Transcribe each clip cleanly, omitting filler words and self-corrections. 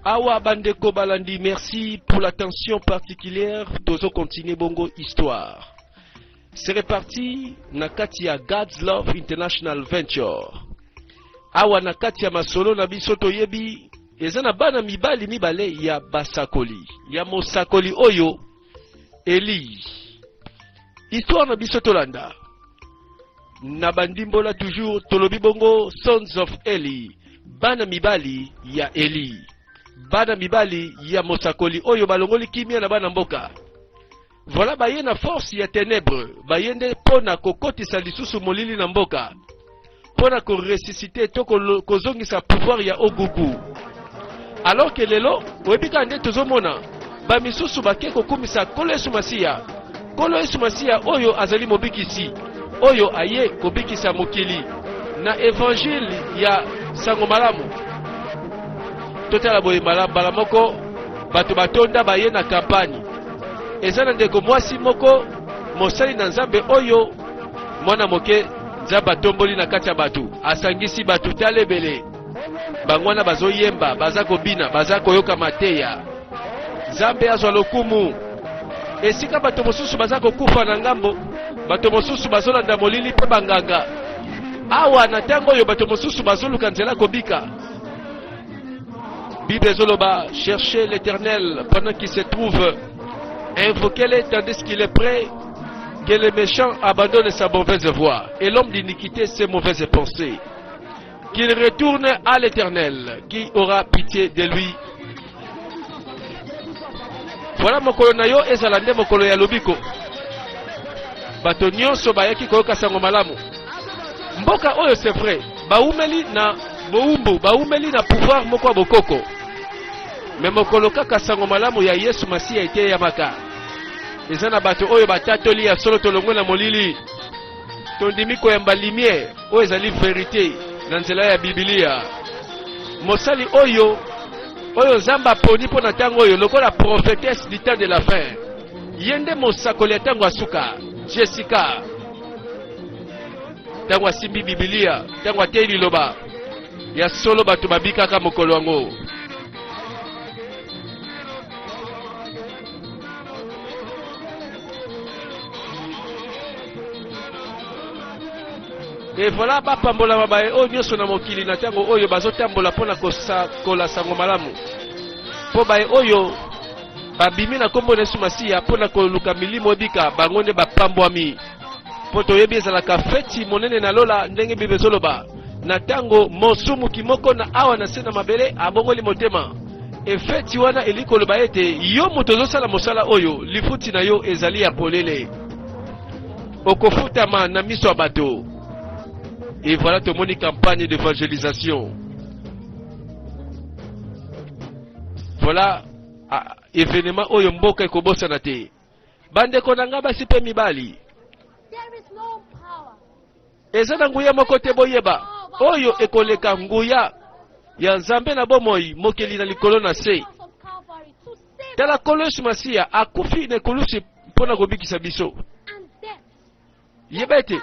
Awa bandeko balandi, merci pour l'attention particulière. Tozo continuer bongo histoire. C'est reparti na kati ya God's Love International Venture. Awa na kati ya masolo na biso toyebi eza na bana mibali mibale ya basakoli ya mosakoli oyo Eli. Histoire na biso tolanda na bandimbola toujours tolobi bongo sons of Eli, bana mibali ya Eli, bana mibali ya mosakoli oyo balongoli kimia na bana mboka. Voilà baye na force ya tenebre, baye nde mpo na kokotisa lisusu molili na mboka, mpo na koressuscite to kozongisa pouvoir ya ogugu. Alors que lelo oyebi kaka nde tozomona bamisusu bake kokumisa Nkolo Yesu Masiya, Nkolo Yesu Masiya oyo azali mobikisi, oyo aye kobikisa mokili na evangile ya sango malamu. Totala boye mbala moko bato batonda baye na kampanye. Eza na ndeko mwasi moko mosali na Nzambe oyo mwana moke Nzambe atomboli na kati ya bato, asangisi bato tala ebele. Bango wana bazoyemba, baza kobina, baza koyoka mateya. Nzambe azwa lokumu. Esika bato mosusu baza kokufa na ngambo, bato mosusu bazolanda molili mpe banganga. Awa na ntango oyo bato mosusu bazoluka nzela kobika. Bible ezoloba, cherchez l'Éternel pendant qu'il se trouve, invoquez-le tandis qu'il est prêt, que le méchant abandonne sa mauvaise voie et l'homme d'iniquité ses mauvaises pensées. Qu'il retourne à l'Éternel qui aura pitié de lui. Voilà mokolo na yo ezala nde mokolo ya lobiko. Bato nyonso bayaki koyoka sango malamu. Mboka oyo c'est vrai, baumeli na bowumbu, baumeli na pouvoir moko ya bokoko. Me mokolo kaka sango malamu ya Yesu Masiya eteyamaka, eza na bato oyo batatoli ya solo tolongwe na molili, tondimi koyamba lumière oyo ezali verite na nzela ya Biblia. Mosali oyo oyo Nzambe aponi mpo na ntango oyo lokola prophetesse du temps de la fin, ye nde mosakoli ya ntango ya suka Jessica. Ntango asimbi Biblia, ntango ateyi liloba ya solo, bato babikaka mokolo yango. Et voilà bapambolama baye oyo nyonso na mokili na ntango oyo bazotambola mpo na kosakola sango malamu, mpo baye oyo babimi na nkombo na Yesu Masiya mpo na koluka milimo ebika, bango nde bapambwami. Mpo toyebi ezalaka feti monene na lola, ndenge Biblia ezoloba, na ntango mosumuki moko na awa na se na mabele abongoli motema. Efeti wana elingi koloba ete yo moto ozosala mosala oyo, lifuti na yo ezali ya polele, okofutama na miso ya bato. Et voilà tomoni campagne d'évangélisation. Voilà événement oyo mboka ekobosana te. Bandeko na nga basi mpe mibali, eza na nguya moko te boyeba oyo ekoleka nguya ya Nzambe na bomoi, mokeli na likolo na se. Tala, Nkolo Yesu Masiya akufi na ekulusi mpo na kobikisa biso. Yeba ete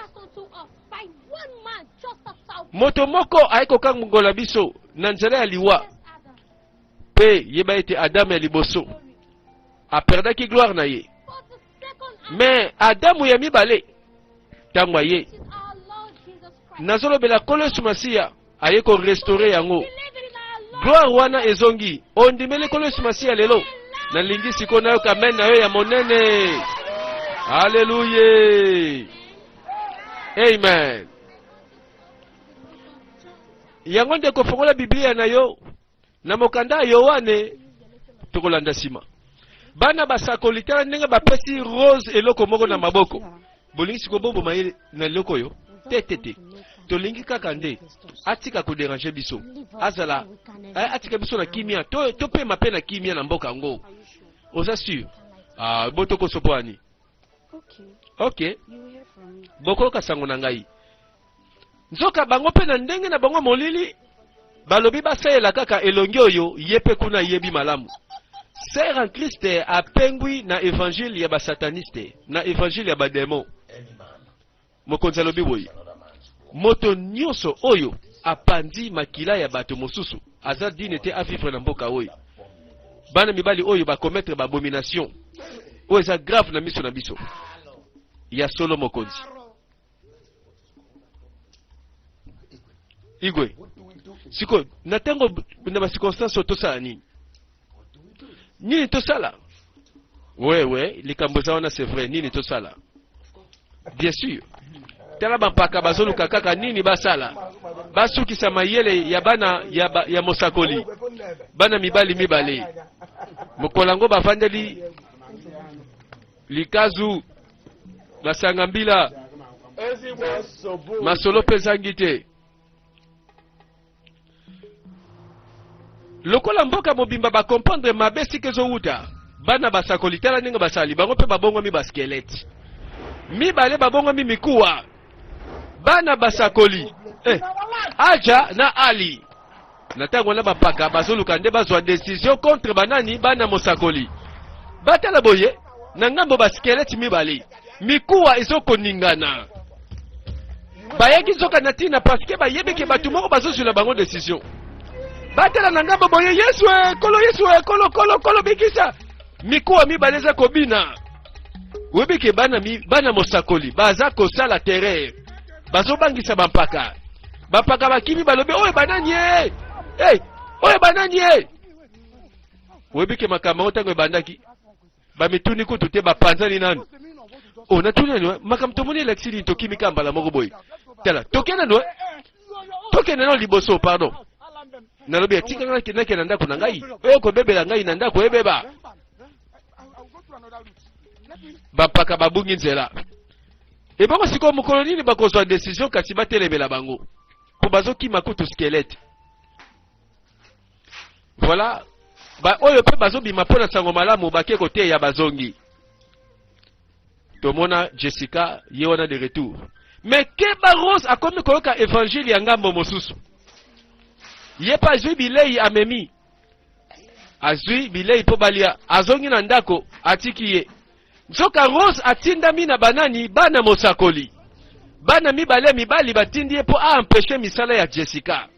moto moko aye kokangola biso na nzela ya liwa, mpe yeba ete Adamu ya liboso aperdaki gloire na ye, me Adamu ya mibale ntango aye, nazolobela Nkolo Yesu Masiya, aye korestaure yango, gloire wana ezongi. Ondimeli Nkolo Yesu Masiya lelo? Nalingi sikoyo nayoka amen na yo ya monene. Aleluya, amen. Yango nde kofongola Biblia na yo na mokanda ya Yoane, tokolanda nsima. Bana basakoli, tala ndenge bapesi Rose eloko moko na maboko. Bolingi sikoyo boboma ye na eloko oyo? Te, te, te, tolingi kaka nde atika koderange biso, azala atika biso na kimia, topema mpe na kimia na mboka yango. Oza sur? Ah, botokoso ani? Ok, bokoyoka sango na ngai. Nzoka bango mpe na ndenge na bango molili balobi basalela kaka elongi oyo ye mpe kuna ayebi malamu. Sœur en Christ apengwi na evangile ya basataniste, na evangile ya bademo. Mokonzi alobi boye, moto nyonso oyo apanzi makila ya bato mosusu aza dine te avivre na mboka oyo. Bana mibali oyo ba commettre ba abomination oyo eza grave na miso na biso. Ya solo mokonzi. Igwe. Sikoyo na ntango na ba circonstances oyo tosala nini? Nini tosala? We we likambo eza wana c'est vrai nini tosala? Bien sûr. Tala bampaka bazoluka kaka nini basala. Basukisa mayele ya bana ya, ba, ya mosakoli. Bana mibali mibale. Mokolo yango bafandeli likazu masanga mbila masolo mpe ezangi te. Lokola mboka mobimba ba comprendre mabe esika ezowuta, bana basakoli tala ndenge basali bango mpe babongwami ba squelette. Mibale babongwami mikuwa. Bana basakoli eh, Aja na Ali na ntango wana bapaka bazoluka nde bazwa decision contre banani bana mosakoli. Batala boye na ngambo ba squelette mibale mikuwa ezokoningana. Bayaki nzoka na ntina parce que bayebi ke bato moko bazozwela bango decision. Batala na ngambo boye Yesu e kolo Yesu e kolo kolo kolo bikisa. Mikuwa mibale eza kobina. Oyebi ke bana, mi, bana mosakoli baza kosala terreur, bazobangisa bampaka. Bampaka bakimi balobi oyo banani e hey, oyo banani e. Oyebi ke makambo yango ntango ebandaki bamituni kutu te bapanzani nanu o natuni nanu makambo tomoni elakisi nini tokimi kaka mbala moko boye tala tokende nanu tokende nanu liboso pardon nalobi atika ngai nakende na ndako na ngai oyo kobebela ngai na ndako ebeba bampaka babungi nzela ebongo sikoyo mokolo nini bakozwa decision kasi batelemela bango mpo bazokima kutu squelette Voilà, ba oyo pe bazobima mpo na sango malamu bake koteya bazongi. Tomona Jessica ye wana de retour. Mais keba Rose akomi koyoka évangile ya ngambo mosusu. Ye pe azwi bilei amemi. Azwi bilei mpo balia, azongi na ndako atiki ye. Nzoka Rose atindami na banani bana mosakoli. Bana mibale mibali batindi ye mpo a empêcher misala ya Jessica.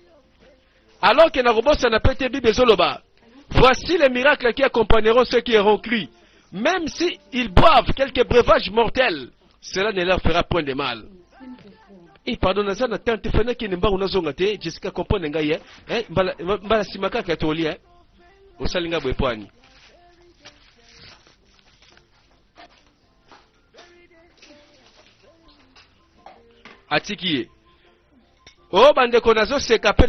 Alors que nakobosana pe te Bible ezoloba voici les miracles qui accompagneront ceux qui auront cru même si ils boivent quelques breuvages mortels cela ne leur fera point de mal. Eh, pardon naza na temps te fana kende mbangu nazonga te Jessica comprendre ngai eh, eh mbala mbala sima kaka toli eh osali ngai boye poani atiki ye Oh bandeko nazoseka mpe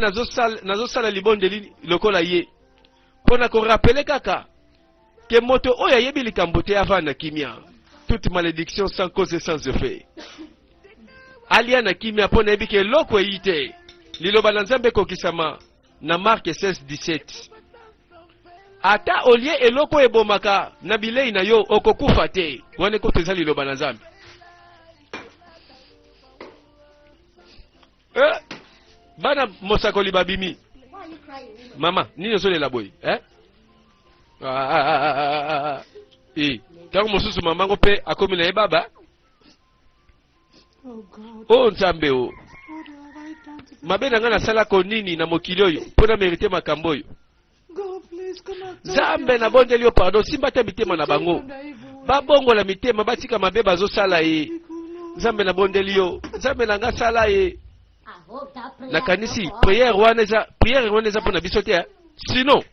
nazosala libondeli lokola ye mpo na korapele kaka ke moto oyo ayebi likambo te avanda kimia. Toute malédiction sans cause et sans effet. Alia na kimia mpo nayebi ke eloko eyi te. Liloba na Nzambe ekokisama na Mark 16 17. Ata olie eloko oyo ebomaka na bilei na yo okokufa te. Wana ekoto eza liloba na Nzambe. Eh, bana mosakoli babimi. Mama, nini ozolela boye? Eh? Ah, ah, ah, ah, ah, ah. ah. Eh, ntango mosusu mama ngo mpe akomi na ye baba. Oh God. Oh Nzambe o. What have I done to Mabe na ngai nasalako nini na mokili oyo mpo na merite makambo oyo? God, please come and touch Nzambe your nabondeli yo pardon, simba ata mitema na bango. children the evil way. Babongola mitema, batika mabe bazosala ye. Nzambe nabondeli yo, Nzambe na ngai sala ye. Nakanisi prière wana eza prière wana eza mpo na biso te. eh. Sinon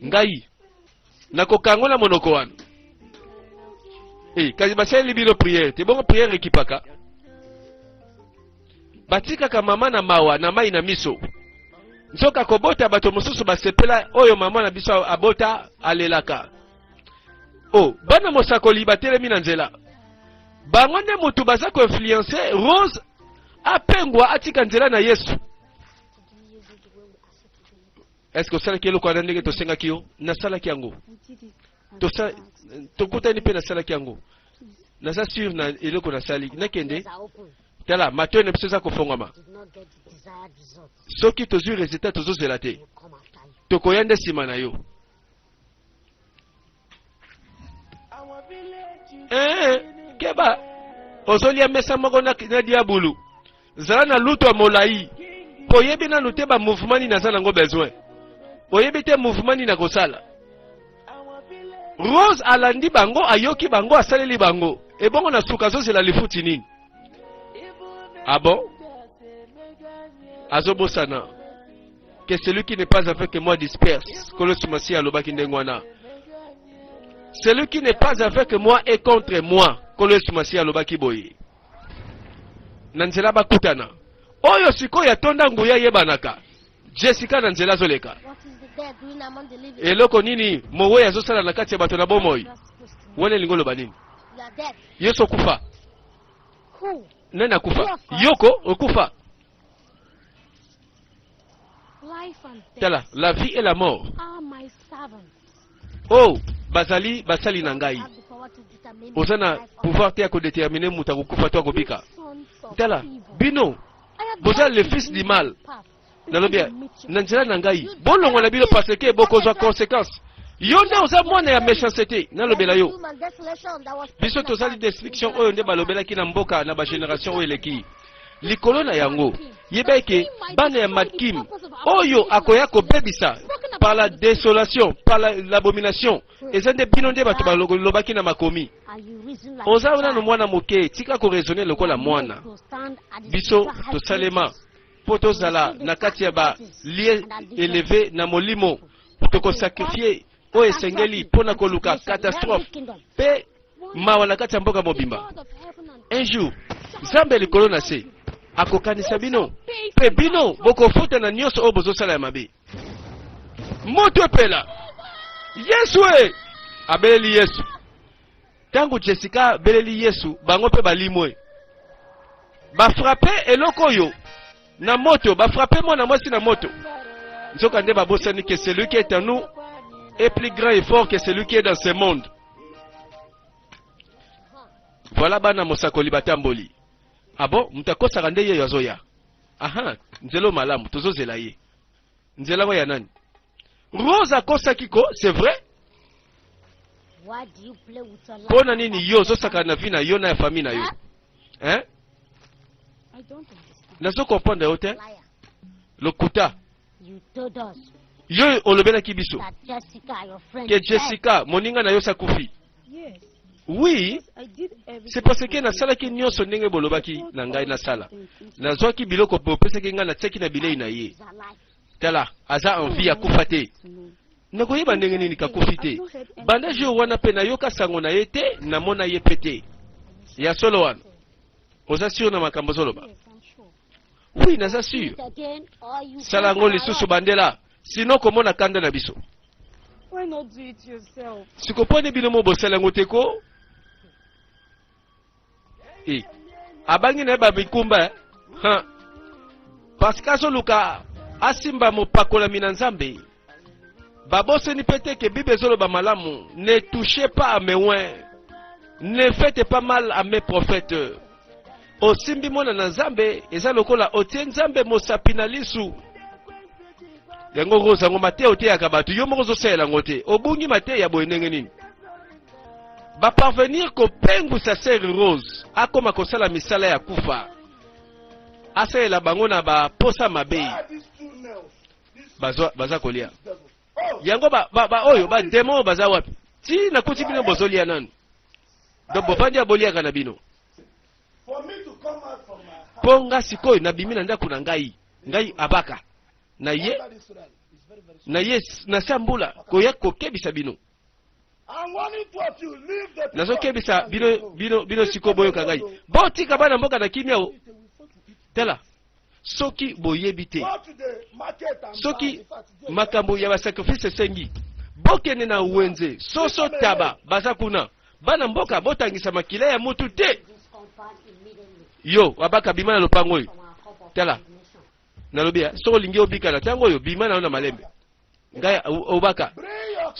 ngai nakokangola monoko wana. Eh, kasi basaleli bino prière te, bongo prière ekipaka. Batikaka mama na mawa na mai na miso. Nzoka kobota bato mosusu basepela oyo mama na biso abota alelaka. Oh, bana mosakoli batelemi na nzela. Bango nde moto baza koinfluence Rose apengwa atika nzela na Yesu. Est-ce que osalaki eloko wana ndenge tosengaki yo? Nasalaki yango. Tosa, tokutani mpe nasalaki yango. Naza sur na eloko nasali. Nakende. Tala, matoi na biso eza kofongwama. Soki tozwi resultat tozozela te. Tokoya nde nsima na yo. Ee, keba, ozolia mesa moko na, na diabulu. Zala na lutu ya molai. Mpo oyebi nanu te ba mouvement nini aza nango besoin. Oyebi te mouvement nini akosala. Rose alandi bango, ayoki bango, asaleli bango. Ebongo na suka azozela lifuti nini? Ah bon? Azobosana que celui qui n'est pas avec moi disperse. Nkolo Yesu Masiya alobaki ndenge wana. Celui qui n'est pas avec moi est contre moi. Nkolo Yesu Masiya alobaki boye. Na nzela bakutana. Oyo sikoyo atonda nguya yebanaka. Jessica na nzela azoleka. Eloko nini mowei azosala na kati ya bato na bomoi? Wana elingi oloba nini? Yesu okufa. Nani akufa? Yoko okufa. Tala, la vie et la mort. Oh, bazali basali na ngai. Oza na pouvoir te ya kodetermine moto akokufa to akobika. Tala, bino boza le fils du mal. Nalobi na nzela na ngai, bolongwa na bino parce que bokozwa conséquence. Yo nde oza mwana ya méchanceté, nalobela yo. Biso tozali destruction oyo nde balobelaki na mboka na ba génération oyo eleki. Likolo na yango, yeba eke bana ya Madkim oyo akoya kobebisa par la désolation, par l'abomination, eza nde bino nde bato balobaki na makomi. Oza nano mwana moke, tika koraisonner lokola mwana. Biso tosalema mpo tozala na kati ya ba lieu élevé na molimo, tokosacrifier oyo esengeli mpo na koluka catastrophe mpe mawa na kati ya mboka mobimba. Un jour, Nzambe likolo na se akokanisa bino mpe bino bokofuta na nyonso oyo bozosala ya mabe. Moto epela Yesu e abeleli Yesu. Ntango Jessica abeleli Yesu, bango mpe balimwe, bafrape eloko oyo na moto, bafrape mwana mwasi na moto. Nzoka nde babosani que celui qui est en nous est plus grand et fort que celui qui est dans ce monde. Voilà bana mosakoli batamboli. Ah bon, moto akosaka nde yeyo azoya. Aha, nzela malamu, tozozela ye. Nzela ngo ya nani? Rose akosaki ko, c'est vrai? Mpo na nini yo ozosaka na vie na yo na ya famille na yo? Hein? Nazo comprendre yo te. Lokuta. Yo olobelaki biso ke Jessica moninga na yo sakufi. Oui, c'est parce que nasalaki nyonso ndenge bolobaki na ngai nasala. Nazwaki biloko bopesaki ngai, natiaki na bilei na ye. Tala, aza en vie, akufa te. Nakoyeba ndenge nini kakufi te? Banda jour wana mpe nayoka sango na ye te, namona ye mpe te. Ya solo wana? Oza sûr na makambo ozoloba? Oui, naza sûr. Sala yango lisusu, bandela, sinon komona kanda na biso. Siko mpo nde bino mo bosala yango te ko? E abangi na ye bamikumba, ha, parce que azoluka asimba mopakolami na Nzambe. Babosani mpe te ke Bible ezoloba malamu: "Ne touchez pas à mes oints, ne faites pas mal à mes prophètes." Osimbi mwana na Nzambe, eza lokola otie Nzambe mosapi na lisu. Yango Rose, yango mateya oteyaka bato, yo moko ozosalela yango te. Obungi mateya boye ndenge nini? Baparvenir kopengwisa sœur Rose, akoma kosala misala ya kufa, asalela bango na baposa mabe. Baza kolia yango ba, ba, ba oyo bademo oyo baza wapi? Ti nakuti bino bozolia nanu, donc bovandi ya boliaka na bino. Mpo nga sikoyo nabimi na ndako na ngai, ngai abaka na ye na ye na se ya mbula koya kokebisa bino. Nazokebisa bino, bino, bino sikoyo boyoka ngai, botika bana mboka na kimia. O tala, soki boyebi te, soki makambo ya basacrifice esengi, bokende na wenze soso taba baza kuna. Bana mboka, botangisa makila ya mutu te. Yo abaka, bima na lopango oyo. Tala, nalobi soki olingi obika na ntango oyo, bima na yo na malembe. Ngai obaka,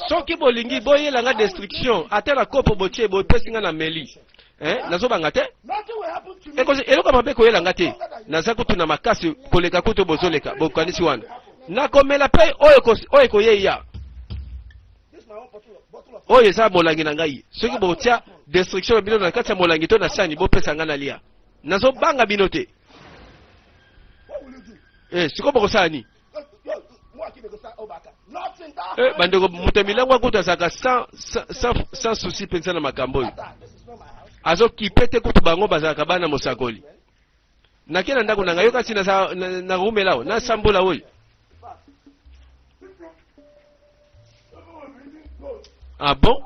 soki bolingi boyela nga destruction, ata na kopo botie, bopesi nga na meli, eh, nazobanga te. Eloko mabe koyela nga te. Naza kutu na makasi koleka kutu bozoleka bokanisi wana. Nakomela mpe oyo oyo ekoyeya. Oyo eza molangi na ngai. Soki botia destruction na bino na kati ya molangi to na sani, bopesa ngai nalia. Nazobanga bino te. Eh, sikoyo bokosala nini? Eh, bandeko moto ya milango akutu azalaka sans, sans, sans, sans souci mpenza na makambo oyo azokipe te kutu bango bazalaka bana mosakoli nake na ndako na ngai yoka ntina nakoumela awa nasambola oyo ah bon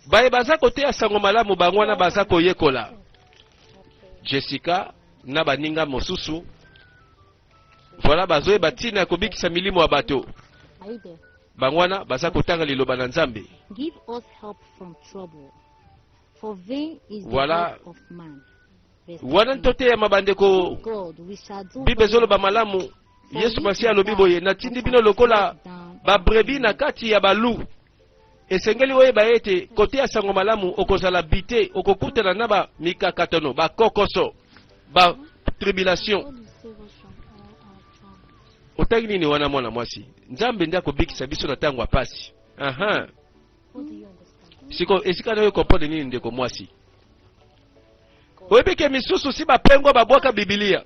Baye baza koteya sango malamu bango wana baza koyekola. Jessica na baninga mosusu voilà bazoyeba ntina ya kobikisa milimo ya bato. Bango wana baza kotanga liloba na Nzambe. Give us help from trouble. For vain is the Voilà. hope of man. Verse Wana 13. ntoteyama bandeko, God, we shall do Bible ezoloba well. malamu. Yesu Masiya alobi boye, natindi bino lokola babrebi na kati ya balu. Esengeli oyeba ete koteya sango malamu okozala bite, okokutana na ba mikakatano, bakokoso, ba tribulation. God will save us from all our troubles. Otangi nini wana mwana mwasi? Nzambe nde akobikisa biso na ntango ya pasi. Aha. What do you understand? Siko esika nayo comprendre nini ndeko mwasi? Oyebi ke misusu si bapengwa babwaka Biblia.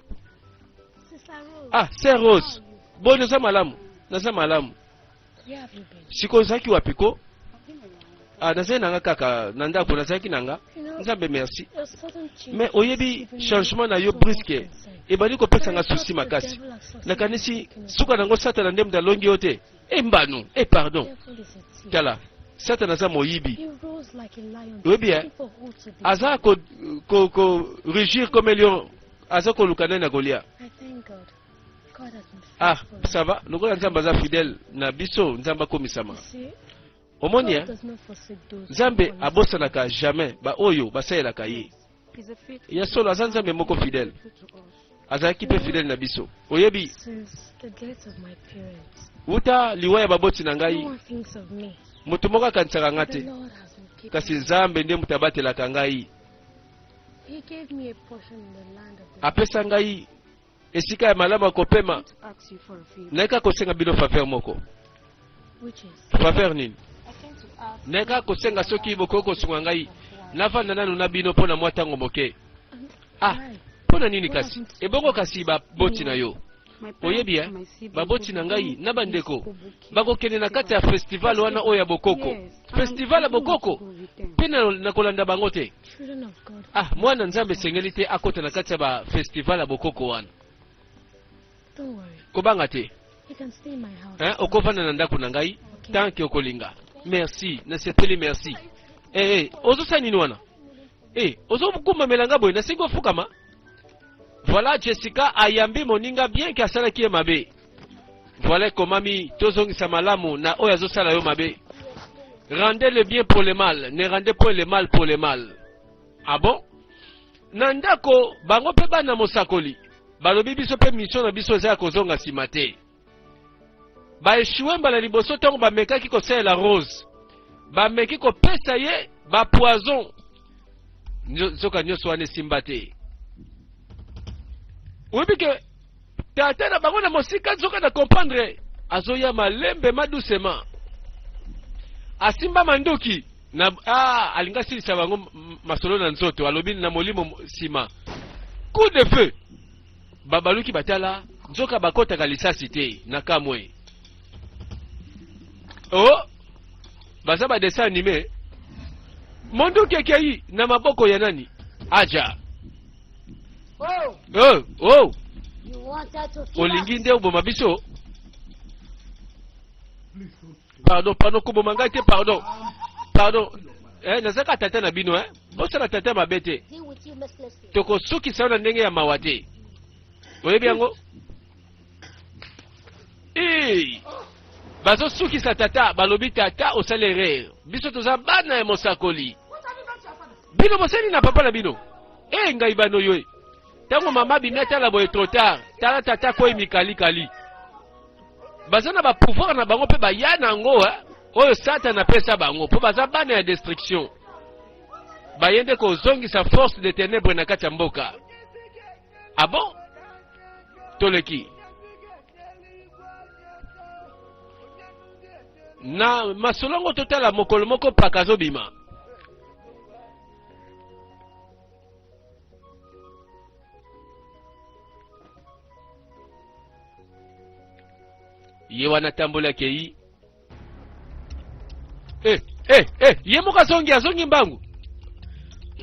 Sister Rose, Ah, Sœur Rose, boni oza malamu? Naza malamu. where have you been? Siko ozalaki wapi ko? Ah, nazali nanga kaka na ndako, nazalaki nanga. You know, Nzambe merci. your sudden change Mais has oyebi given me changement na yo so much brusque concern. ebandi kopesa nga I thought souci the makasi. devil has succeeded in Nakanisi taking us. suka nango Satana nde moto alongi yo te. E mbanu, e pardon. Devil is a thief. Tala, Satana aza moyibi. He roars like a lion, Oyebi, eh? seeking for who to devour. Aza ko ko ko rugir comme un lion, aza koluka nani akolia. I thank God. God has been Ah, faithful. ça va. Lokola Nzambe aza fidèle na biso, Nzambe akomisama. You see, Omoni God eh? does not forsake those who Nzambe call him. abosanaka jamais ba oyo basalelaka ye. He's a faithful Ya solo aza Nzambe moko fidèle. to us. Azalaki mpe fidèle na biso. Oyebi, Since the death of my parents, wuta liwa ya baboti na no ngai, one thinks of me. moto moko akanisaka nga The te. Lord has been keeping Kasi me. Nzambe nde moto abatelaka ngai. He gave me a portion in the land of the Apesa ngai esika ya malamu ya kopema. I want to ask you for a favor. Nayaka kosenga bino faveur moko. which is Faveur nini? I came to ask Nayaka kosenga soki bokoki kosunga ngai navanda nanu na bino mpo na mwa ntango moke. Ah, why? mpo na nini kasi? Ebongo kasi baboti na yo. my parents Oyebi eh? and my siblings Baboti na will ngai be na bandeko this Kobuki bakokende na kati ya festival wana oyo ya bokoko. Yes, and Festival ya I don't want bokoko to go with them. mpe na na kolanda bango te. Children of God. Ah, mwana Nzambe esengeli te akota na kati ya ba festival ya bokoko wana. Don't worry. Kobanga te. You can stay in my house. Hein, okovanda na ndako na ngai Okay. tant que okolinga. Merci, nasepeli merci. Eh eh, ozosala nini wana? Eh, ozokumbamela nga boye, nasengi ofukama. Voilà Jessica ayambi moninga bien que asalaki ye mabe. Voilà ekomami tozongisa malamu na oyo azosala yo mabe. Rendez le bien pour le mal, ne rendez point le mal pour le mal. Ah bon? Na ndako bango mpe bana mosakoli balobi biso mpe mission na biso eza ya kozonga nsima te. Baeshue mbala liboso ntango bamekaki kosalela Rose, bameki kopesa ye bapoison, nzoka nyonso wana esimba te. Oyebi ke tata na bango na mosika nzoka na comprendre azoya malembe madusema, asimba manduki na ah, alingi asilisa bango masolo na nzoto, alobi na molimo nsima coup de feu babaluki batala nzoka bakotaka lisasi te na kamwe. Oh, baza ba dessin animé. Monduki ekei na maboko ya nani? Aja. Oh, Oh, oh, you wanted to kill olingi us. nde oboma biso? Pardon, pardon, koboma ngai te, pardon. Pardon. Eh, nazaka tata na bino, eh. Bosala tata mabe te. Deal with you mercilessly. Tokosukisa yo na ndenge ya mawa te. Oyebi yango? Hey! Bazosukisa tata, balobi tata osali erreur. Biso toza bana ya mosakoli. Bino bosali na papa na bino. Eh ngai bano yo. Tango mama bimi atala boye trop tard. Tala tata koyi mikalikali. Baza na ba pouvoir na bango mpe baya na yango eh? Oyo Satan apesa bango mpo baza bana ya destruction. Baye nde kozongisa force de ténèbres na kati ya mboka. Ah bon? Toleki. Na masolongo totala mokolo moko paka azobima. Ye wana tamboli akei. Eh, eh, eh, ye moko azongi, azongi mbangu.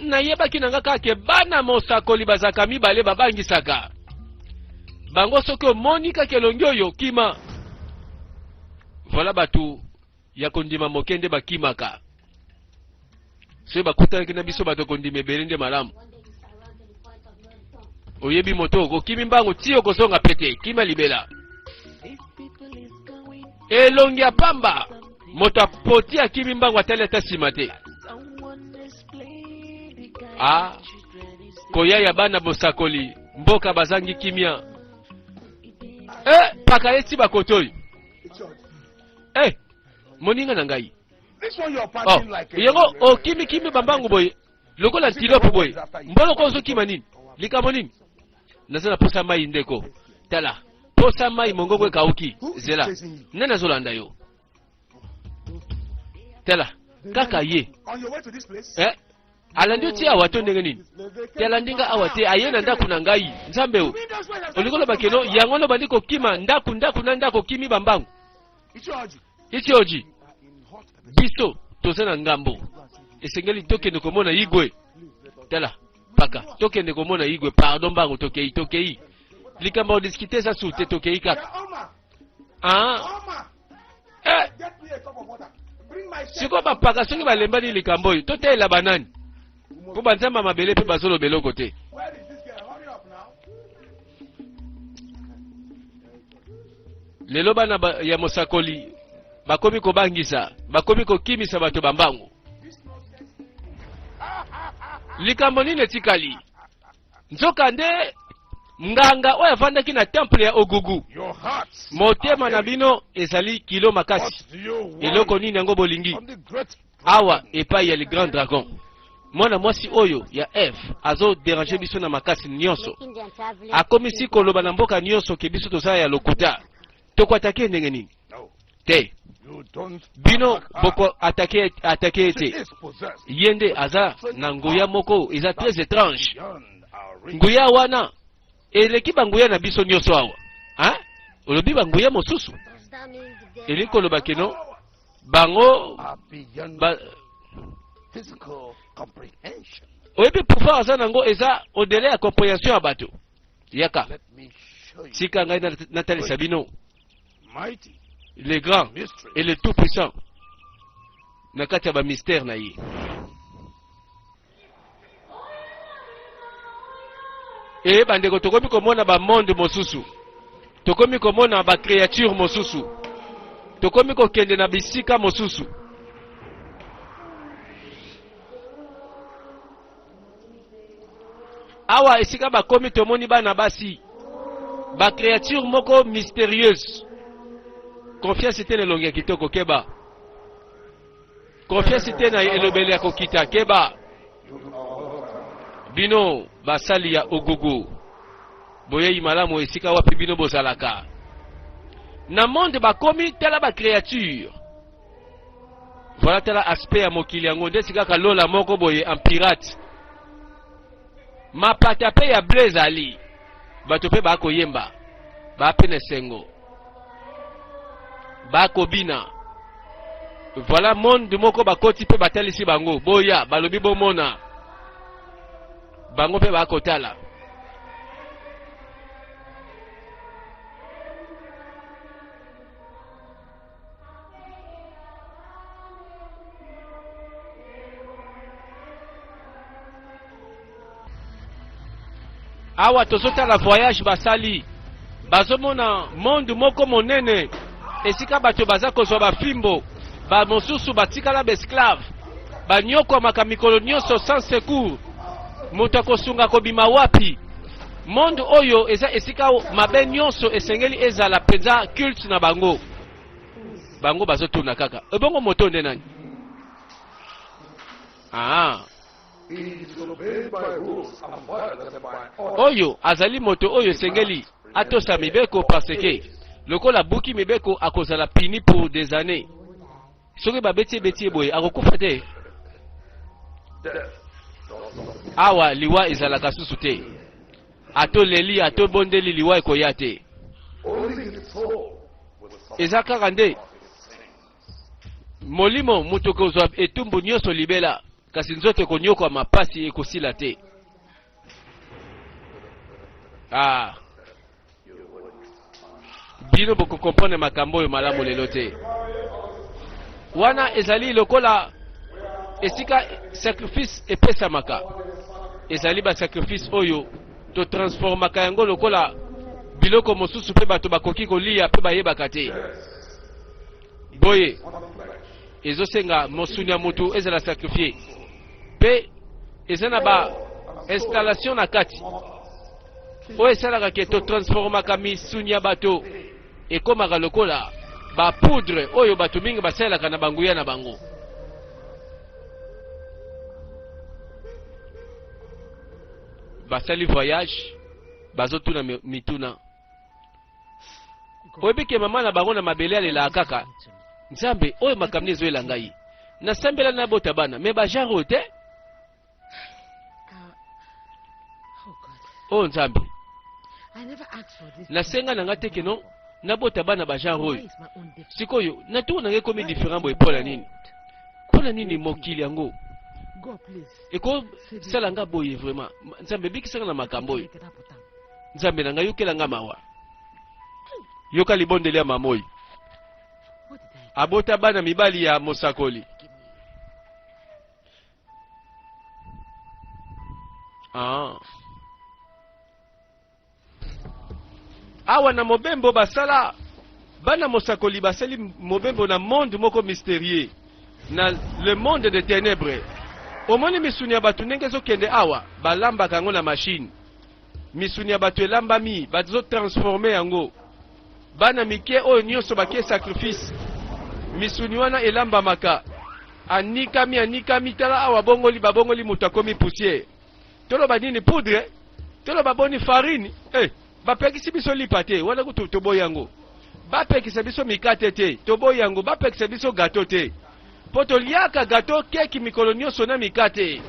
Nayebaki na nga kaka ke bana mosakoli bazalaka mibale babangisaka bango. Soki omoni kaka elongi oyo, kima. Voilà bato ya kondima moke nde bakimaka. Soki bakutanaki na biso bato kondima ebele nde malamu. Oyebi moto okimi mbangu ti okozonga pete, kima libela. Elongi ya pamba, moto apoti akimi mbangu atali ata nsima te. Ah, koya ya bana bosakoli mboka bazangi kimia. Eh, paka ye ti bakoto oyo. Eh, moninga na ngai. Oh, yango okimikimi bambangu boye lokola antilope boye, mboloko ozokima nini? Likambo nini? Naza na posa mai ndeko. Tala, posa mai mongongo ekauki. Zela, nani azolanda yo? Tala, kaka ye. Eh, alandi yo ti awa to ndenge nini? Te alandi nga awa te, aye na ndako na ngai. Nzambe o, olingi oloba keno yango wana obandi kokima ndako ndako na ndako, okimi bambangu. Itioji, biso toza na ngambo, esengeli tokende komona Igwe. Tala paka, tokende komona Igwe. Pardon, mbangu tokei, tokei. Likambo ya kodiskite eza su te, tokei kaka. Ah. Eh. Sikoyo bapaka soki balembani likambo oyo, totalela banani? Mpo banzambe ya mabele mpe bazoloba eloko te. Lelo bana ba, ya mosakoli bakomi kobangisa, bakomi kokimisa bato bambangu. Likambo nini etikali? Nzoka nde nganga oyo avandaki na temple ya Ogugu, motema na bino ezali kilo makasi. Eloko nini yango bolingi awa epai ya le grand dragon? Mwana mwasi oyo ya Eve azoderange biso na makasi nyonso, akomisi koloba na mboka nyonso ke biso toza ya lokuta. Tokoatake ndenge nini? Te, bino boko atake atake ye te. Ye nde aza na nguya moko eza très étrange. Nguya wana eleki banguya na biso nyonso awa. Hein? Olobi banguya mosusu, elingi koloba keno bango ba, oyebi pouvoir aza nango eza au-delà ya compréhension ya bato. Yaka, tika ngai natalisa bino le grand et le tout puissant na kati ya bamystère na ye. E bandeko, tokomi komona bamonde mosusu, tokomi komona bacréature mosusu, tokomi kokende na bisika mosusu. Awa esika bakomi, tomoni bana basi, bacréature moko mystérieuse. Confiance te na elongi ya kitoko, keba. Confiance te na elobeli ya kokita, keba. Bino basali ya Ogogo, boyei malamu esika wapi bino bozalaka na monde. Bakomi, tala bacréature. Voilà, tala aspect ya mokili yango ndeti kaka lola moko boye en pirate. Mapata mpe ya ble ezali, bato mpe bakoyemba, baa mpe na esengo, bakobina. Voilà monde moko bakoti mpe batalisi bango, boya, balobi bomona bango mpe bakotala. Awa tozotala voyage basali, bazomona monde moko monene esika bato baza kozwa bafimbo, bamosusu batikala baesclave, banyokwamaka mikolo nyonso sans secours. Moto akosunga kobima wapi? Monde oyo eza esika mabe nyonso esengeli ezala mpenza culte na bango. Bango bazotuna kaka, ebongo moto nde nani? Ah. Oyo azali moto oyo esengeli atosa mibeko, parce que lokola abuki mibeko akozala puni pour des années. Soki babeti ye beti ye boye, akokufa te. Awa liwa ezalaka susu te. Ata oleli, ata obondeli, liwa ekoya te. Eza kaka nde molimo moto ekozwa etumbu nyonso libela, kasi nzoto ekonyokwama mpasi ekosila te. Ah. Bino bokokomprendre makambo oyo malamu lelo te. Wana ezali lokola esika sacrifice epesamaka, ezali basacrifice oyo totransformaka yango lokola biloko mosusu mpe bato bakoki kolia mpe bayebaka te. Boye ezosenga mosuni ya motu ezala sacrifie mpe eza na ba installation na kati oyo esalaka ke totransformaka misuni ya bato ekomaka lokola bapoudre oyo bato mingi basalelaka na banguya na bango. Basali voyage, bazotuna mituna. Oyebi ke mama na bango na mabele alelaka kaka, Nzambe, oyo makambo nini ezoyela ngai? Nasambela nabota bana, me bagenre oyo te. Oh Nzambe, nasenga na nga te ke non nabota bana ba genre oyo. Sikoyo nature na nga ekomi différent boye mpo na nini? Mpo na nini mokili yango ekosala nga boye vraiment? Nzambe, ebikisa nga na makambo oyo. Nzambe na ngai, yokela nga mawa. Yoka libondeli ya mama oyo abota bana mibali ya mosakoli. Ah. Awa na mobembo basala bana mosakoli basali mobembo na monde moko mystérieux, na le monde de ténèbres. Omoni misuni ya bato ndenge ezokende awa, balambaka yango na machine. Misuni ya bato elambami, bazotransforme yango. Bana mike oyo nyonso bake sacrifice, misuni wana elambamaka, anikami anikami, tala awa bongoli babongoli moto akomi poussière. Toloba nini? Poudre? Toloba boni? Farine? Eh, bapekisi biso lipa te, wana kutu toboyi yango. Bapekisa biso mikate te, toboyi yango. Bapekisa biso gato te, mpo toliaka gato keki mikolo nyonso na mikate.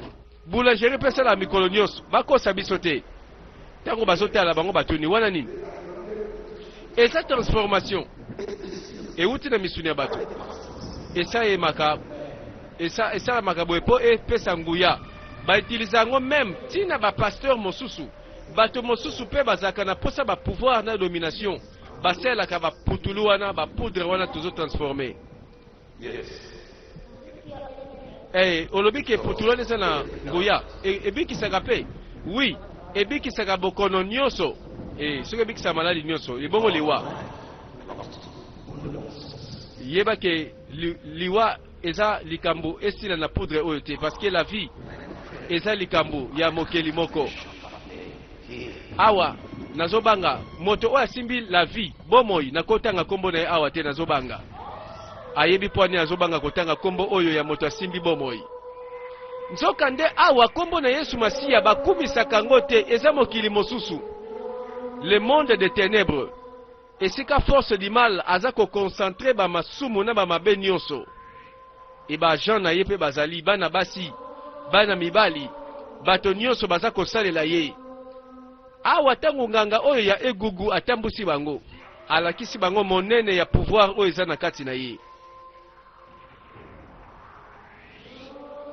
Boulangerie mpe esalaka mikolo nyonso, bakosa biso te. Ntango bazotala bango batuni wana nini? Eza transformation euti na misuni ya bato, esalemaka esalamaka boye mpo epesa nguya. Bautilize yango meme ntina bapasteur mosusu, bato mosusu mpe bazalaka na mposa ba pouvoir na domination, basalelaka baputulu wana, bapoudre wana tozotransforme. Hey, olobi ke putulu wana eza na nguya, ebikisaka mpe? Oui, ebikisaka bokono nyonso. Hey, soki ebikisaka maladi nyonso, ebongo liwa? Yeba ke liwa eza likambo esila na poudre oyo te, parce que la vie eza likambo ya mokeli moko. Awa nazobanga moto oyo asimbi la vie, bomoi, nakotanga nkombo na ye awa te, nazobanga ayebi mpo ani azobanga kotanga nkombo oyo ya moto asimbi bomoi. Nzokande awa nkombo na Yesu Masiya bakumisaka yango te, eza mokili mosusu, le monde de ténèbres, esika force du mal aza koconcentre bamasumu na bamabe nyonso. E ba agent na ye mpe bazali bana basi, bana mibali, bato nyonso baza kosalela ye. Awa ntango nganga oyo ya egugu atambusi bango, alakisi bango monene ya pouvoir oyo eza na kati na ye.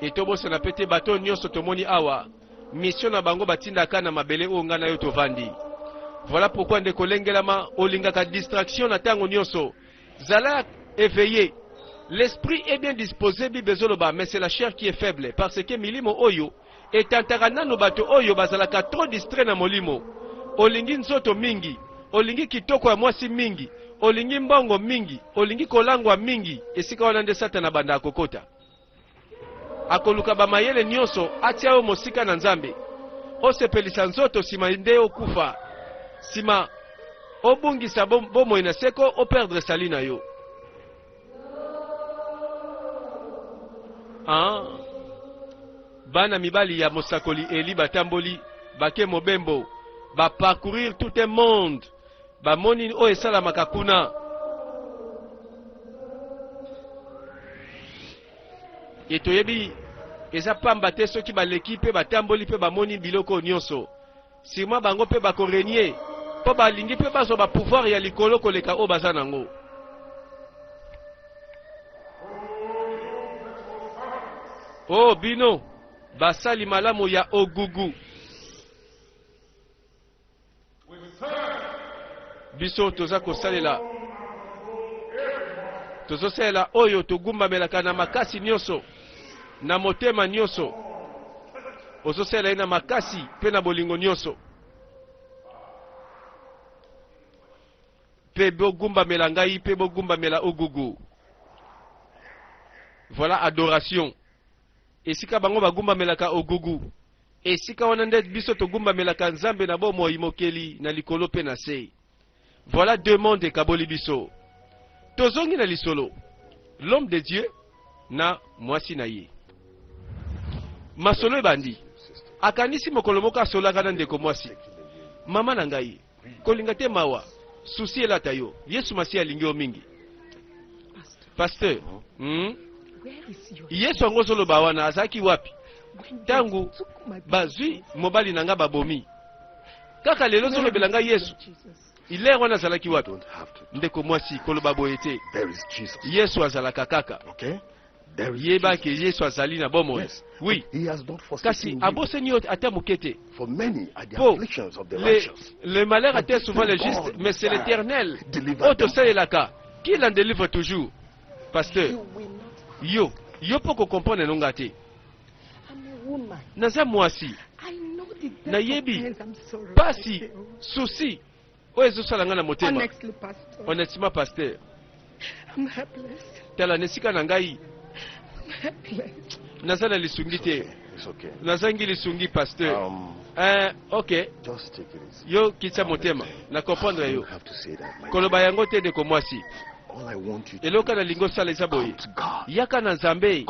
Etobosana mpe te bato nyonso tomoni awa, mission na bango batindaka na mabele oyo ngai na yo tovandi. Voilà pourquoi ndeko lengelama, olingaka distraction na ntango nyonso. Zala éveillé. L'esprit est bien disposé, Bible ezoloba, mais c'est la chair qui est faible, parce que milimo oyo etantaka nanu bato oyo bazalaka trop distrait na molimo. Olingi nzoto mingi, olingi kitoko ya mwasi mingi, olingi mbongo mingi, olingi kolangwa mingi, esika wana nde Satana abandaka kokota. Akoluka ba mayele nyonso atia yo mosika na Nzambe. Osepelisa nzoto sima nde okufa. Sima obungisa bomoi na seko, o perdre salut na yo. Ah. Bana mibali ya mosakoli Eli batamboli bake mobembo, ba parcourir tout un monde, bamoni oyo esalamaka kuna. E toyebi eza pamba te soki baleki mpe batamboli mpe bamoni biloko oyo nyonso. Sûrement bango mpe bako renier mpo balingi mpe bazwa ba pouvoir ya likolo koleka oyo baza nango. Oh bino basali malamu ya Ogugu. Biso toza kosalela tozosalela oyo togumbamelaka na makasi nyonso na motema nyonso ozosalela ye na makasi mpe na bolingo nyonso mpe bogumbamela ngai mpe bogumbamela ogugu voilà adoration esika bango bagumbamelaka ogugu Esika wana nde biso togumbamelaka Nzambe na bomoi, Mokeli na likolo mpe na se. Voilà deux mondes ekaboli biso. Tozongi na lisolo. L'homme de Dieu na mwasi na ye. Masolo ebandi. Akanisi mokolo moko asolaka na ndeko mwasi. Mama na ngai, kolinga te mawa, souci elata yo. Yesu Masiya alingi yo mingi. Pasteur, Yesu yango ozoloba wana azalaki wapi? Ntango bazwi mobali na ngai babomi. Kaka lelo ozolobela ngai Yesu. Hilaire wana azalaki wapi? Ndeko mwasi, koloba boye te. Yesu azalaka kaka. Yeba ke Yesu azali na bomoi. Oui. Kasi abosani yo ata moke te. Po le malheur atteint souvent les justes, mais c'est l'Éternel oyo tosalelaka qui l'en délivre toujours. Pasteur, yo yo mpo ko comprendre no nga te. Naza mwasi. Nayebi pasi, souci oyo ezosala nga na motema. Honnêtement, pasteur. Tala na esika na ngai naza na lisungi te. Nazangi lisungi pasteur. Ok. Yo kitisa motema na comprendre yo. Koloba yango te ndeko mwasi. Eloko nalingi osala eza boye, yaka na Nzambe,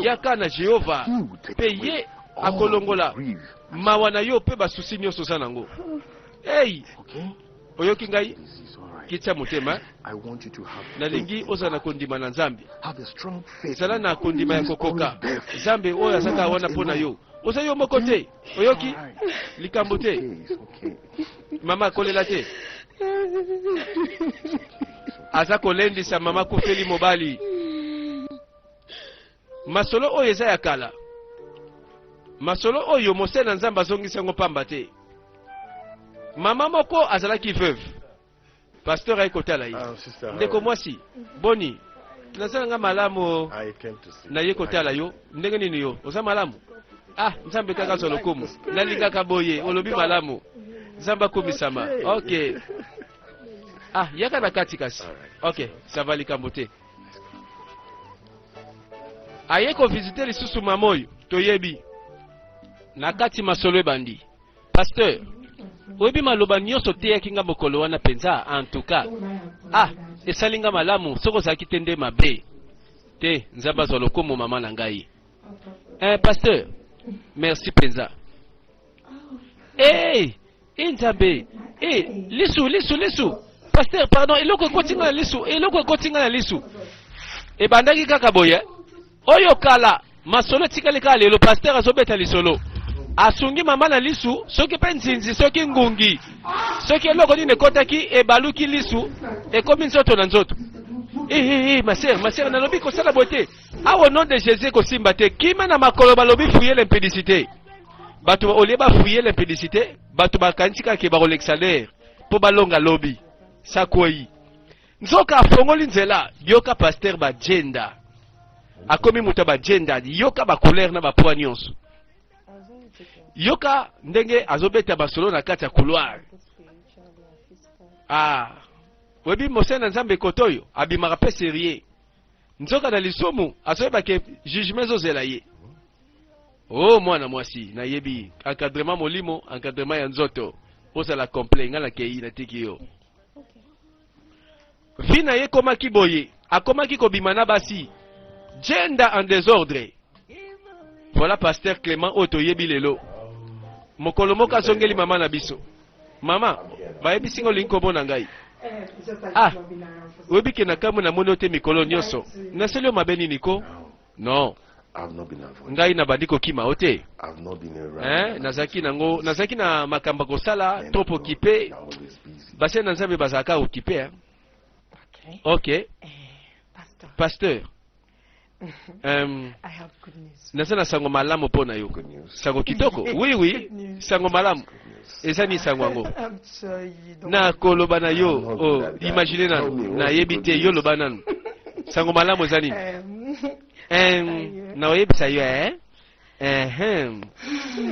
yaka na Jehova, mpe ye akolongola mawa na yo mpe basusi nyonso oza nango. Hey! Oyoki ngai? Kitisa motema. Nalingi ozala na kondima na Nzambe. Zala na kondima ya kokoka. Nzambe oyo azaka wana mpo na yo. Oza yo moko te. Oyoki? Likambo te. Mama kolela te. Aza kolendisa mama kufeli mobali. Masolo oyo eza ya kala. Masolo oyo mosali na Nzambe azongisi yango pamba te. Mama moko azalaki veuve. Pasteur aye kotala ye. Ah, Ndeko mwasi, boni? Naza na nga malamu. Naye kotala yo. Ndenge nini yo? Oza malamu? Ah, Nzambe kaka azwa lokumu. Nalingaka boye, olobi malamu. Nzambe akumisama. Ok. Ah, yaka na kati kasi. Ok, ça va likambo te. Aye ko visiter lisusu mama oyo toyebi. Na kati masolo ebandi. Pasteur, oyebi maloba nyonso oteyaki nga mokolo wana mpenza, en tout cas. Ah, esali nga malamu, soki ozalaki te nde mabe. Te, Nzambe azwa lokumu mama na ngai. Eh, pasteur, merci mpenza. Hey, eh Nzambe, eh, lisu, lisu, lisu. Pasteur, pardon, eloko ekoti nga na lisu, eloko ekoti nga na lisu. Ebandaki kaka boye. Oyo kala, masolo etikali kaka lelo, pasteur azobeta lisolo. Asungi mama na lisu, soki pe nzinzi, soki ngungi, soki eloko nini ekotaki, ebaluki lisu, ekomi nzoto na nzoto. Eh, eh, eh, ma sœur, ma sœur, nalobi kosala boye te. Awa au nom de Jésus ekosimba te. Kima na makolo balobi fouiller l'impudicité. Bato au lieu ba fouiller l'impudicité, bato bakanisi kaka ke bakolekisa l'air po balonga lobi. Sakwei. Nzoka afongoli nzela, yoka pasteur ba djenda. Akomi moto ya ba djenda, yoka ba couleur na ba poids nyonso. Yoka ndenge azobeta basolo na kati ya couloir. Ah, oyebi mosali na Nzambe kote oyo abimaka pe serieux. Nzoka na lisumu azoyeba ke jugement ezozela ye. Oh mwana mwasi, nayebi encadrement molimo, encadrement ya nzoto. Ozala complet, nga nakei natiki yo. Vie na ye ekomaki boye, akomaki kobima na basi. Gender en desordre. Voilà pasteur Clement oyo toyebi lelo. Mokolo moko azongeli mama na biso. Mama, bayebisi nga olingi komona ngai. Ah, oyebi ke na kamwe namoni yo te mikolo nyonso. Nasali yo mabe nini ko? Non. I've not been avoiding. Ngai nabandi kokima yo te. I've not been around. Hein? Nazalaki nango, nazalaki na makambo ya kosala, Men trop of God, occupé. they are always busy. Basali na Nzambe bazalaka occupé, hein? Okay. Ok. Eh, Pastor, Pasteur, I have good news. naza na sango malamu mpo na yo. Good news. Sango kitoko. Oui, oui. Good news. Sango malamu. Good news. Eza nini sango yango? I'm sure you don't. Nakoloba na yo. I'm not Oh, that guy. imagine Tell me, nanu. what's Nayebi the good te, yo news? loba nanu. Sango malamu eza nini? Nakoyebisa yo, eh? Ehem.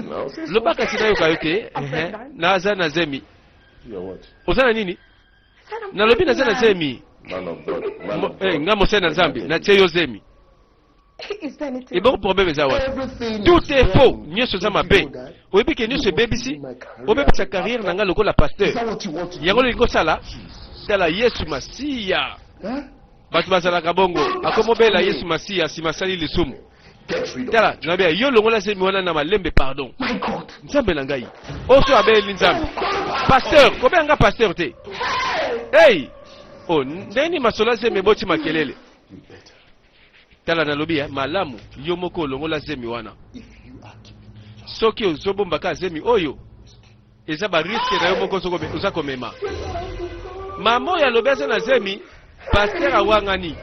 No, say Loba kasi nayoka yo te. I'm Ehe. pregnant. Naza na zemi. You're what? Oza na nini? Nalobi naza na zemi. Man of God. Man of Eh, God. nga mosali na Nzambe, natie yo zemi. Is there anything? Ebongo problème eza wapi? Everything Tout is est faux. wrong. Nyonso eza Don't mabe. you know that? Oyebi ke nyonso You want to ebebisi, do my career obebisa as a carrière na pastor? nga lokola Is pasteur. that what you want to do? Yango olingi kosala? Jesus. Tala Yesu Masiya. Huh? Bato bazalaka bongo. Akomobela Yesu Masiya nsima asali lisumu. Get rid of Tala, it. nabe yo longola zemi wana na malembe, pardon. My God. Nzambe na ngai. Oso abeli Nzambe. Pasteur, kobenga nga pasteur te. Hey! Oh, ndeni masolo ya zemi eboti makelele. You better. Tala nalobi eh, malamu yo moko olongola zemi wana. If you are keeping the child, Soki ozobombaka zemi oyo, eza ba risque na yo moko oza komema. Mama oyo alobi aza na zemi, pasteur awangani.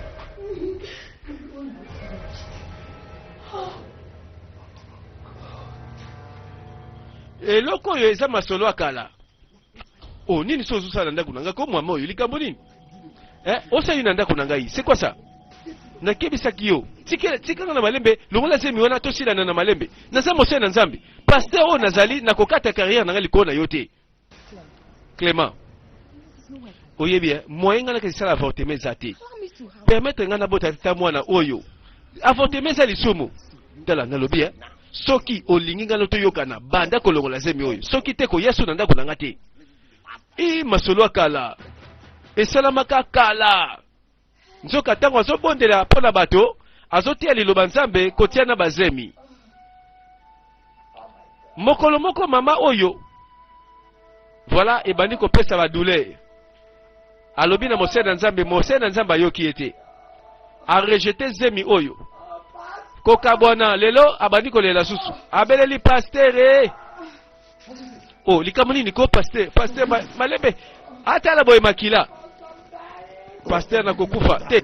Eloko oyo eza masolo ya kala. Oh, nini so ozosala na ndako na ngai? Ko mwama oyo likambo nini? Eh, osali na ndako na ngai. C'est quoi ça? Nakebisaki yo. Tikela tikanga na malembe, longola zemi wana tosilana na malembe. Naza mosali na Nzambe. Pasteur oyo nazali nakokata carrière na ngai likolo na yo te. Clément, oyebi eh, moyen ngai nakasi sala avortement eza te. Allow me to have Permettre ngai nabota ta mwana oyo. Avortement eza lisumu. Tala nalobi eh, soki olingi ngai toyokana, banda kolongola zemi oyo. Soki te koya so na ndako na ngai te. E masolo ya kala esalamaka kala. Nzoka ntango azobondela mpo na bato, azotia liloba Nzambe kotia na bazemi. Mokolo moko mama oyo voilà ebandi kopesa ba douleur. Alobi na mosali na Nzambe, mosali na Nzambe ayoki ye te. Arejete zemi oyo. Kokabwana lelo abandi kolela susu. Abeleli pasteur eh. Oh, likambo nini ko pasteur? Pasteur malembe atala boye makila. Pasteur nakokufa te.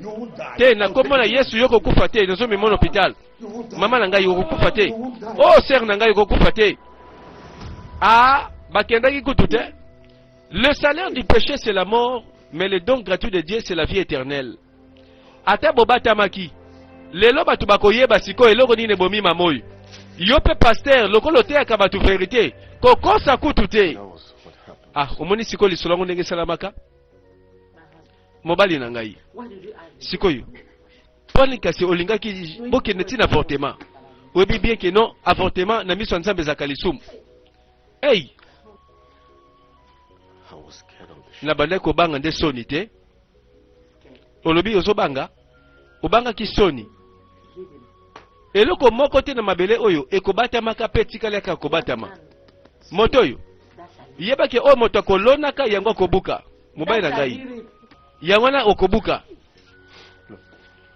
Te nakomona Yesu yo kokufa te, nazomemona hôpital. Mama na ngai okokufa te. Oh, sœur na ngai okokufa te. Ah, bakendaki kutu te. Le salaire du péché c'est la mort, mais le don gratuit de Dieu c'est la vie éternelle. Ata bobatamaki lelo bato bakoyeba sikoyo eloko nini ebomi mama oyo. Yo mpe pasteur lokola oteyaka bato verité, kokosa kutu te. That was what happened. Ah, omoni sikoyo lisolo yango ndenge esalamaka? Mobali na ngai. Sikoyo mponi kasi olingaki bokende ntina avortement? Oyebi bien ke non, avortement na miso ya Nzambe ezalaka lisumu. Hey, I was scared of the shame. nabandaki kobanga nde soni te. Olobi ozobanga, obangaki soni. Eloko moko te na mabele oyo ekobatamaka mpe etikali kaka kobatama. Moto oyo yebaki oyo moto akolonaka yango akobuka. Mobali na ngai, yango wana okobuka. Look,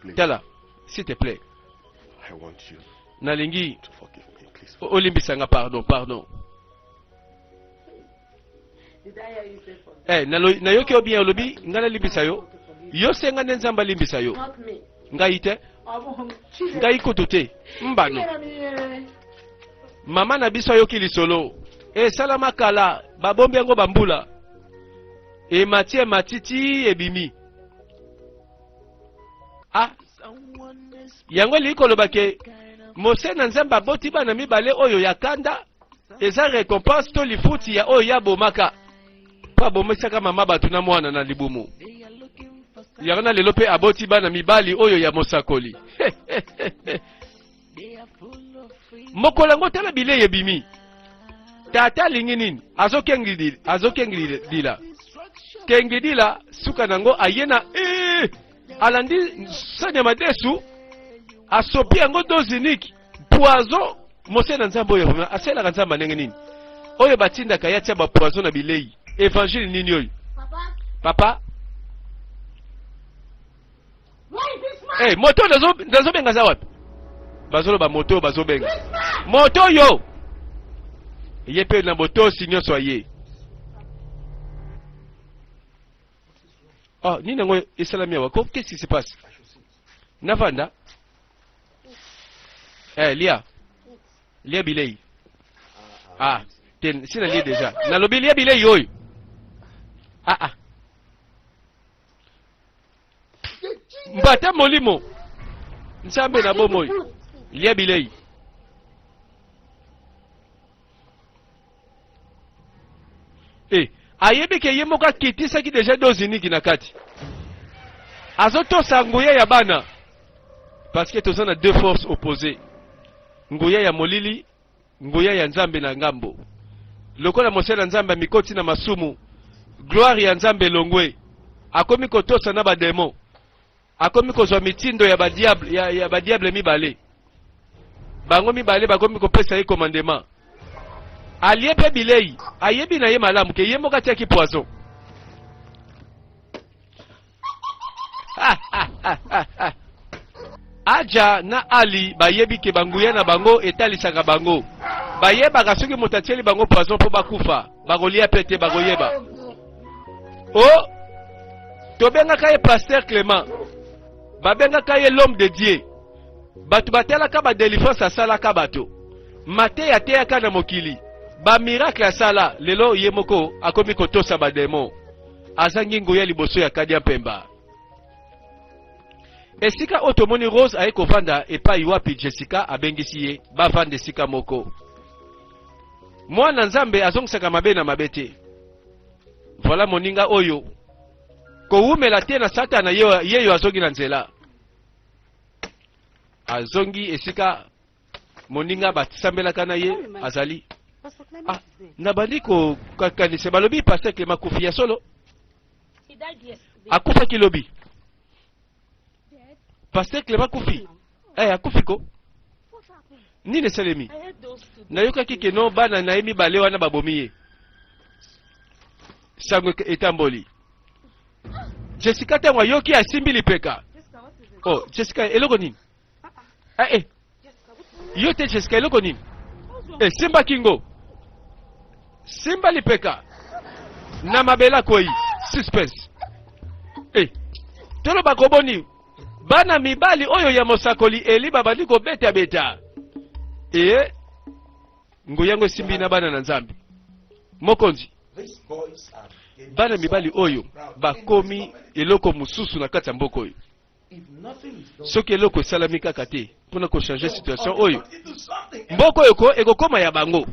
please. Tala, s'il te plaît, I want you nalingi to forgive me, please. Olimbisanga, pardon, pardon. Eh, nayoki yo bien, olobi ngai nalimbisa yo. Yo senga nde Nzambe alimbisa yo, ngai te, ngai kutu te. Mbano mama na biso ayoki lisolo esalama kala, babombi yango bambula, emati emati ti ebimi. Ah, yango elingi koloba ke mose na Nzambe aboti bana mibale oyo ya kanda eza récompense to lifuti ya oyo ya bomaka mpo abomisaka mama bato na mwana na libumu. Yango na lelo mpe aboti bana mibali oyo ya mosakoli. Mokolo yango, tala bilei ebimi. Tata alingi nini? Azokengidila kengidila, suka nango aye na alandi sani ya madesu, asopi yango dose unique, poison. Mose na Nzambe oyo vraiment asalelaka Nzambe ndenge nini? Oyo batindaka ye atia bapoison na bilei, évangile nini oyo? Papa, hey, moto nazobenga aza wapi? Bazoloba moto oyo bazobenga moto oyo ye mpe na botosi nyonso aye. Oh, nini yango esalami awa? Ko, qu'est-ce qui se passe? Navanda eh, lia lia bilei. Ah, te si nalie deja, nalobi lia bilei oyo. Ah, ah. Mbata molimo Nzambe na bomoi, lia bilei. E ayebi ke ye moko akitisaki deja dose unique na kati, azotosa nguya ya bana, parce que toza na deux forces opposées, nguya ya molili, nguya ya Nzambe na ngambo. Lokola mosali ya Nzambe amikoti na masumu, gloire ya Nzambe elongwe, akomi kotosa na bademo, akomi kozwa mitindo ya badiable, ya badiable mibale. Bango mibale bakomi kopesa ye commandement. Alie mpe bilei, ayebi na ye malamu ke ye moko atiaki poison. Aja na Ali bayebi ke banguya na bango etalisaka bango. Bayebaka soki moto atieli bango poison mpo bakufa, bakolia mpe te, bakoyeba. O tobengaka ye Pasteur Clement, babengaka ye l'homme de Dieu. Bato batalaka ba delivrance asalaka bato, mateya ateyaka na mokili, ba miracle asala. Lelo ye moko akomi kotosa ba demon, azangi nguya liboso ya Kadia Mpemba. Esika oyo tomoni Rose aye kovanda epai wapi Jessica abengisi ye bavanda esika moko. Mwana Nzambe azongisaka mabe na mabe te. Voilà moninga oyo kowumela te na Satana, yeyo azongi na nzela, azongi esika moninga basambelaka na ye azali. Ah, nabandi kokanisa, balobi Pasteur Clement akufi ya solo, akufaki lobi. Pasteur Clement akufi, eh, akufi ko nini esalemi? Nayokaki ke no bana na ye mibale wana babomi ye. Sango etamboli. Jessica ntango ayoki asimbi lipeka. Oh, Jessica, eloko nini? Ah, eh. Yo te Jessica, eloko nini? Eh, simba kingo, simba lipeka na mabele akwei. Suspense. Eh, toloba koboni bana mibali oyo ya mosakoli Eli babandi kobetabeta. E nguya yango esimbi na bana na Nzambe. Mokonzi, bana mibali oyo bakomi eloko mosusu na kati ya mboka oyo. Soki eloko esalami kaka te mpona kochange situation oyo, mboka oyo ko ekokoma ya bango.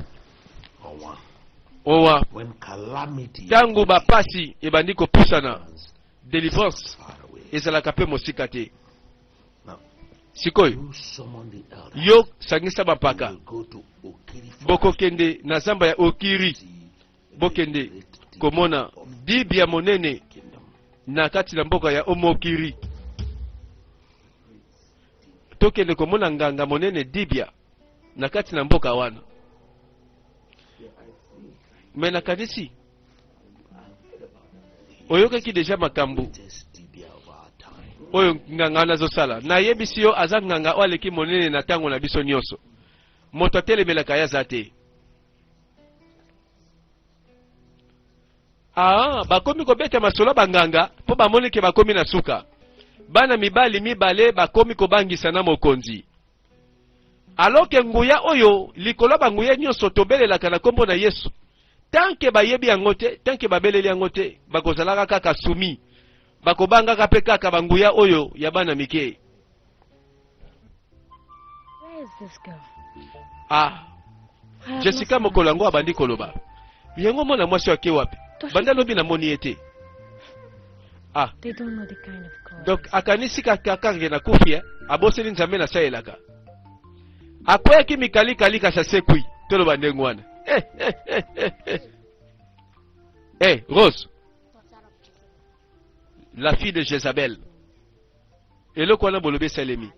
Owa ntango bapasi ebandi kopusana, delivrance ezalaka mpe mosika te. Sikoyo yo sangisa bampaka, bokokende na zamba ya Okiri, bokende komona dibia monene na kati na mboka ya Omokiri. Tokende komona nganga monene dibia na kati na mboka wana. Me nakanisi oyokaki deja makambo oyo nganga wana azosala. Nayebisi yo, aza nganga oyo aleki monene na ntango na biso nyonso. Moto atelemelaka ye aza te. Ah, bakomi kobeta masolo banganga mpo bamoni ke bakomi na suka. Bana mibali mibale bakomi kobangisa na mokonzi. Alors ke nguya oyo likolo banguya nyonso tobelelaka na nkombo na Yesu, tant que bayebi yango te, tant que babeleli yango te, bakozalaka kaka soumis, bakobangaka mpe kaka banguya oyo ya bana mike. Where is this girl? Ah, Jessica mokolo yango abandi koloba, yango mwana mwasi oyo ake wapi? Banda lobi namoni ye te. Ah, They don't know the kind of God. donc akanisi kaka kaka nakufi, eh? Aboseli Nzambe nasalelaka. Akweyaki mikalikali kasi asekwi. Toloba ndenge wana. Eh, eh, eh, eh, eh. Eh, Rose, la fille de Jézabel, eloko wana bolobi esalemi,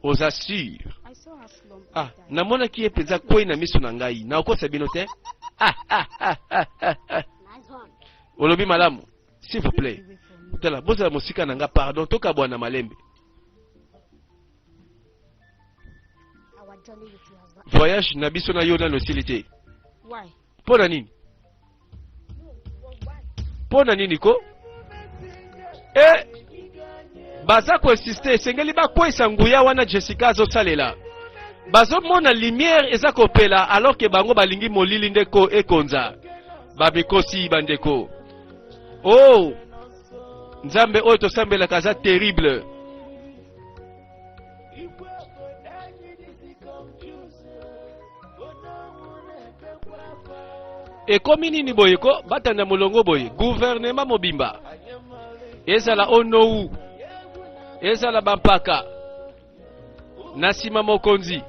oza sûr? I saw her slump. Ah, namonaki ye mpenza kwei na miso na ngai, nakokosa bino te. Ah, ah, ah, ah, ah, ah. Olobi malamu. S'il vous plaît, tala, bozala mosika na nga, pardon, tokabwana malembe. Voyage na biso na yo nano esili te. Mpo na nini? Mpo na nini ko? E baza koinsiste, esengeli bakweyisa nguya wana Jessica azosalela. Bazomona lumière eza kopela alors que bango balingi molili nde ko ekonza. Bamikosi bandeko. Oh! Nzambe oyo tosambelaka aza terrible. Ekomi nini boye ko batanda molongo boye gouvernement mobimba ezala onou ezala bampaka na nsima mokonzi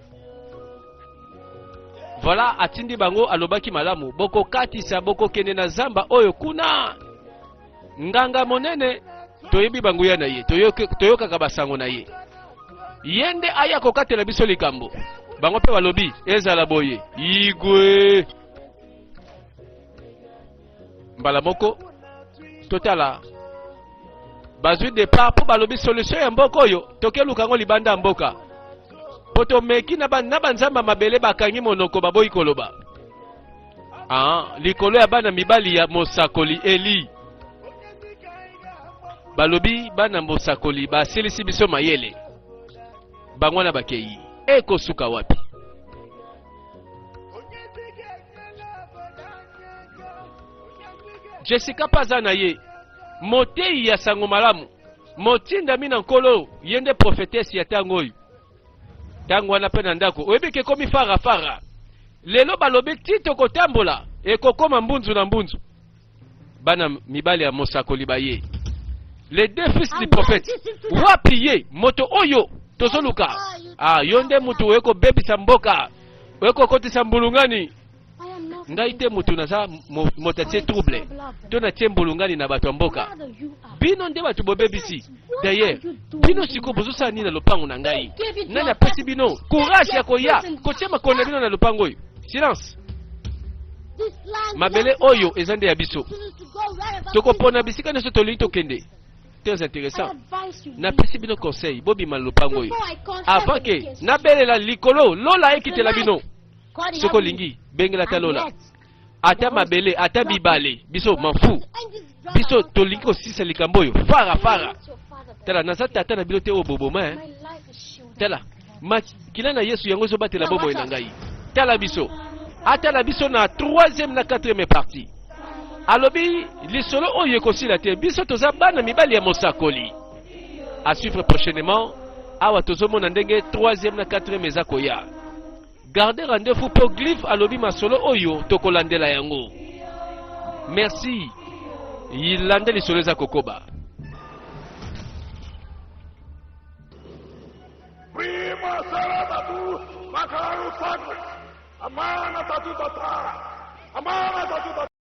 voilà atindi bango alobaki malamu bokokatisa bokokende na zamba oyo kuna Nganga monene toyebi banguya na ye, toyokaka basango na ye. Ye nde aya kokatela biso likambo. Bango mpe balobi ezala boye igwe. Mbala moko totala bazwi depart mpo balobi solution ya mboka oyo tokeluka yango libanda ya mboka mpo tomeki na banzambe ya mabele bakangi monoko baboyi koloba. Ah, likolo ya bana mibali ya mosakoli Eli. Balobi bana mosakoli basilisi biso mayele. Bango wana bakei. Ekosuka wapi? Jessica mpe aza na ye moteyi ya sango malamu, motindami na Nkolo, ye nde profetesi ya ntango oyo. Ntango wana mpe na ndako oyebi ke ekomi fara fara. Lelo balobi ti tokotambola ekokoma mbunzu na mbunzu. Bana mibali ya mosakoli baye. Les deux fils du prophète. Wapi ye moto oyo tozoluka? Ah, yo nde moto oye kobebisa mboka, oye kokotisa mbulungani. Ngai te moto naza moto atie trouble to natie mbulungani na bato ya mboka. Bino nde bato bobebisi. D'ailleurs, bino sikoyo bozosala nini na lopango na ngai? Nani apesi bino courage ya koya kotia makolo na bino na lopango oyo? Silence. Mabele oyo eza nde ya biso. Tokopona bisika nyonso tolingi tokende. Très intéressant. Napesi bino conseil, bobima na lopango oyo avant ke nabelela likolo lola ekitela bino. Soki olingi bengela ata lola ata mabele ata bibale, biso mafu biso tolingi kosisa likambo oyo fara fara. Tala, naza tata na bino te oyo boboma eh. Tala makila na Yesu yango ezobatela bomoi na ngai. Tala biso, atala biso na troisième na quatrième partie. Alobi lisolo oyo ekosila te, biso toza bana mibali ya mosakoli. À suivre prochainement. Awa tozomona ndenge troisième na quatrième eza koya. Garde rendez-vous po Glyph alobi masolo oyo tokolandela yango. Merci. Landa lisolo eza kokoba. Prima sara batu makaru sakwe. Amana tatu tata. Amana tatu tata.